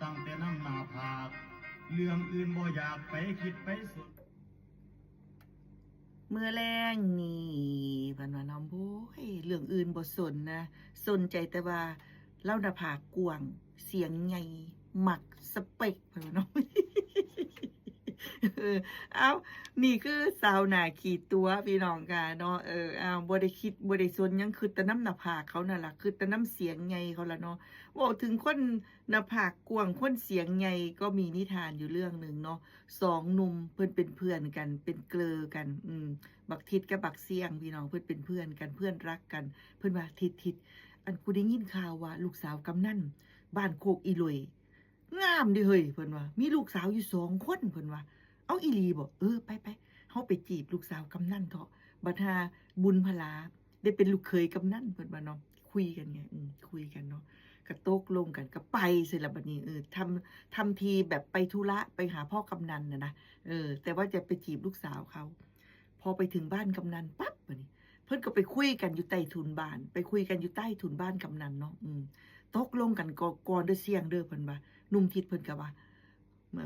ຕັ້ງແຕ່ນຳໜ້າຜາກ ເລື່ອງອື່ນບໍ່ຢາກໄປຄິດໄປສົນ. ມື້ແລງນີ້ ເພິ່ນວ່າເນາະ ໂອ້ຍ ເລື່ອງອື່ນບໍ່ສົນນະ ສົນໃຈແຕ່ວ່າລາວໜ້າຜາກກວ້າງ ສຽງໃຫຍ່ ມັກສະເປັກ ເພິ່ນວ່າເນາະ. ເອີ ເອົ້າ ນີ້ຄືສາວໜ້າຂີ້ຕົວະ ພີ່ນ້ອງກະເນາະ. ເອີ ເອົ້າ ບໍ່ໄດ້ຄິດ ບໍ່ໄດ້ສົນຫຍັງ ຄິດແຕ່ນຳໜ້າຜາກເຂົານັ້ນລະ ຄິດແຕ່ນຳສຽງໃຫຍ່ເຂົາລະເນາະ. ເວົ້າເຖິງຄົນໜ້າຜາກກວ້າງ ຄົນສຽງໃຫຍ່ ກໍມີນິທານຢູ່ເລື່ອງໜຶ່ງເນາະ. ສອງໜຸ່ມເພິ່ນເປັນເພື່ອນກັນ ເປັນເກື້ອກັນ ອືມ ບັກທິດກັບບັກສ່ຽງ ພີ່ນ້ອງ ເພິ່ນເປັນເພື່ອນກັນ ເພື່ອນຮັກກັນ. ເພິ່ນວ່າ ທິດ ທິດ ອັນ ກູໄດ້ຍິນຂ່າວວ່າລູກສາວກຳນັນບ້ານໂຄກອີ່ຫຼວຍ ງາມເດ້ເຮີ້ຍ ເພິ່ນວ່າ ມີລູກສາວຢູ່ສອງຄົນ ເພິ່ນວ່າ. ເອົ້າ ອີ່ຫຼີບໍ? ເອີ ໄປໆ ເຮົາໄປຈີບລູກສາວກຳນັນເຖາະ ບັດຫາບຸນພະລາໄດ້ເປັນລູກເຂີຍກຳນັນ ເພິ່ນວ່າເນາະ. ຄຸຍກັນໄງ ອືມ ຄຸຍກັນເນາະ ກະຕົກລົງກັນ ກະໄປຊັ້ນລະບັດນີ້. ເອີ ທຳ ທຳທີແບບໄປທຸລະ ໄປຫາພໍ່ກຳນັນນະນະ ເອີ ແຕ່ວ່າຈະໄປຈີບລູກສາວເຂົາ. ພໍໄປເຖິງບ້ານກຳນັນປັບ ບາດນີ້ເພິ່ນກໍໄປຄຸຍກັນຢູ່ໃຕ້ທຸນບ້ານ ໄປຄຸຍກັນຢູ່ໃຕ້ທຸນບ້ານກຳນັນເນາະ. ອືມ ຕົກລົງກັນກ່ອນເດີ ສ່ຽງເດີ ເພິ່ນວ່າ. ໜຸ່ມທິດເພິ່ນກໍວ່າ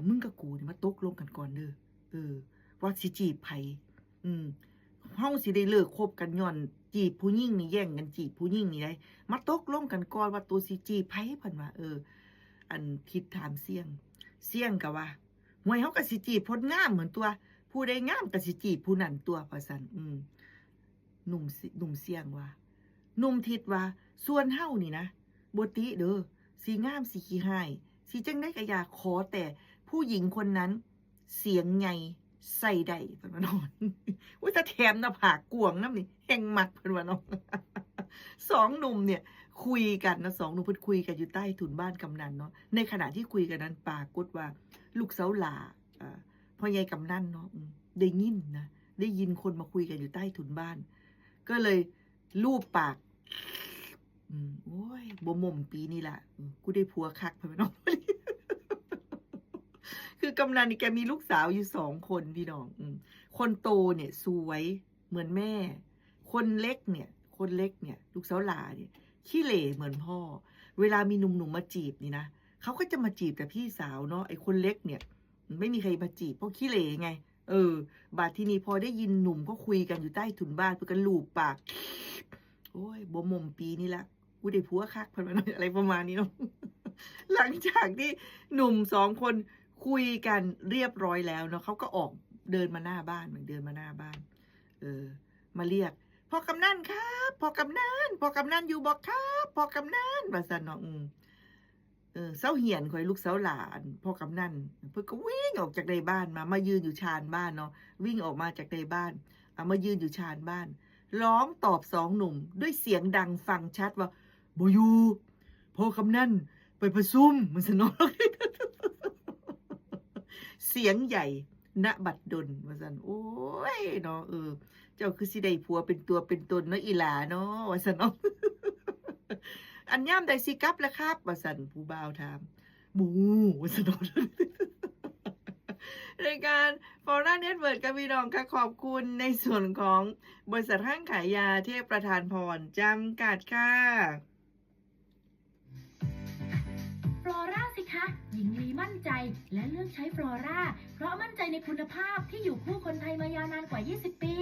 ມຶງກັບກູນີ້ມາຕົກລົງກັນກ່ອນເດີ ເອີ ວ່າຊິຈີບໃຜ. ອືມ ເຮົາຊິໄດ້ເລີກຄົບກັນຍ້ອນຈີບຜູ້ຍິງນີ້ ແຍ່ງກັນຈີບຜູ້ຍິງນີ້ໄດ໋. ມາຕົກລົງກັນກ່ອນວ່າໂຕຊິຈີບໃຜ ເພິ່ນວ່າ. ເອີ ອັນທິດຖາມສ່ຽງ ສ່ຽງກໍວ່າ ຫ້ວຍ ເຮົາກໍຊິຈີບຄົນງາມຫັ້ນຕົວະ ຜູ້ໃດງາມກໍຊິຈີບຜູ້ນັ້ນຕົວະ ວ່າຊັ້ນ. ອືມ ໜຸ່ມ ໜຸ່ມສ່ຽງວ່າ ໜຸ່ມທິດວ່າ ສ່ວນເຮົານີ້ນະ ບໍ່ຕິເດີ ຊິງາມຊິຂີ້ຮ້າຍ ຊິຈັ່ງໃດກໍຢ່າ ຂໍແຕ່ຜູ້ຍິງຄົນນັ້ນສຽງໃຫຍ່ໃສ່ໄດ້ ເພິ່ນວ່າເນາະ. ໂອ້ຍ ຖ້າແຖມໜ້າຜາກກວ້າງນຳນີ້ແຮ່ງມັກ ເພິ່ນວ່າເນາະ. ສອງໜຸ່ມນີ້ຄຸຍກັນເນາະ ສອງໜຸ່ມເພິ່ນຄຸຍກັນຢູ່ໃຕ້ທຸນບ້ານກຳນັນເນາະ. ໃນຂະນະທີ່ຄຸຍກັນນັ້ນ ປາກົດວ່າລູກສາວຫຼ້າ ເອີ ພໍ່ໃຫຍ່ກຳນັນເນາະ ອືມ ໄດ້ຍິນນະ ໄດ້ຍິນຄົນມາຄຸຍກັນຢູ່ໃຕ້ທຸນບ້ານ ກໍເລີຍລູບປາກ ອືມ ໂອ້ຍ ບໍ່ໝົ້ມປີນີ້ລະ ອືມ ກູໄດ້ຜົວຄັກ ເພິ່ນວ່າເນາະ. ຄືກຳນັນນີ້ແກມີລູກສາວຢູ່ສອງຄົນ ພີ່ນ້ອງ ອືມ ຄົນໂຕນີ້ສວຍ ເໝືອນແມ່ ຄົນເລັກເນີ້ຍ ຄົນເລັກເນີ້ຍ ລູກສາວຫຼ້ານີ້ ຂີ້ເຫຼເໝືອນພໍ່. ເວລາມີໜຸ່ມໆມາຈີບນີ້ນະ ເຂົາກໍຈະມາຈີບແຕ່ພີ່ສາວເນາະ ໄອ້ຄົນເລັກເນີ້ຍ ໄມ່ມີໃຄມາຈີບ ເພາະຂີ້ເຫຼໄງ. ເອີ ບາດທີນີ້ພໍໄດ້ຍິນໜຸ່ມເຂົາຄຸຍກັນຢູ່ໃຕ້ທຸນບ້ານ ເພິ່ນກໍລູບປາກ ໂອ້ຍ ບໍ່ໝົ້ມປີນີ້ລະ ກູໄດ້ຜົວຄັກ ເພິ່ນວ່າເນາະ ອະໄລປະມານນີ້ເນາະ. ຫຼັງຈາກທີ່ໜຸ່ມສອງຄົນຄຸຍກັນຮຽບຮ້ອຍແລ້ວເນາະ ເຂົາກໍອອກ ເດີນມາໜ້າບ້ານ ເດີນມາໜ້າບ້ານ ເອີ ມາລຽກ ພໍ່ກຳນັນຄັບ ພໍ່ກຳນັນ ພໍ່ກຳນັນຢູ່ບໍ່ຄັບ ພໍ່ກຳນັນ ວ່າຊັ້ນເນາະ. ອືມ ເອີ ເຊົາຫຽນຂ້ອຍ ລູກສາວຫຼ້າ ອັນ ພໍ່ກຳນັນ ເພິ່ນກໍວິ່ງອອກຈາກໃນບ້ານມາ ມາຢືນຢູ່ຊານບ້ານເນາະ ວິ່ງອອກມາຈາກໃນບ້ານ ເອົາມາຢືນຢູ່ຊານບ້ານ ຮ້ອງຕອບສອງໜຸ່ມດ້ວຍສຽງດັງຟັງຊັດວ່າ ບໍ່ຢູ່ ພໍ່ກຳນັນໄປປະຊຸມ ວ່າຊັ້ນເນາະ. ສຽງໃຫຍ່ ນະບັດດົນ ວ່າຊັ້ນ. ໂອ້ຍເນາະ ເອີ ເຈົ້າຄືຊິໄດ້ຜົວເປັນຕົວເປັນຕົນເນາະ ອີຫຼ້າເນາະ ວ່າຊັ້ນເນາະ. ອັນຍາມໃດຊິກັບລະຄັບ ວ່າຊັ້ນ ຜູ້ບ່າວຖາມ. ບໍ່ຮູ້ ວ່າຊັ້ນເນາະ. ລາຍການ Flora Network ກັບພີ່ນ້ອງກໍຂອບຄຸນໃນສ່ວນຂອງບໍລິສັດຫ້າງຂາຍຢາເທບປະທານພອນຈຳກັດຄ່ະ. ฟลอร่าสิคะ หญิงลีมั่นใจ และเลือกใช้ฟลอร่า เพราะมั่นใจในคุณภาพที่อยู่คู่คนไทยมายาวนานกว่า ยี่สิบ ปี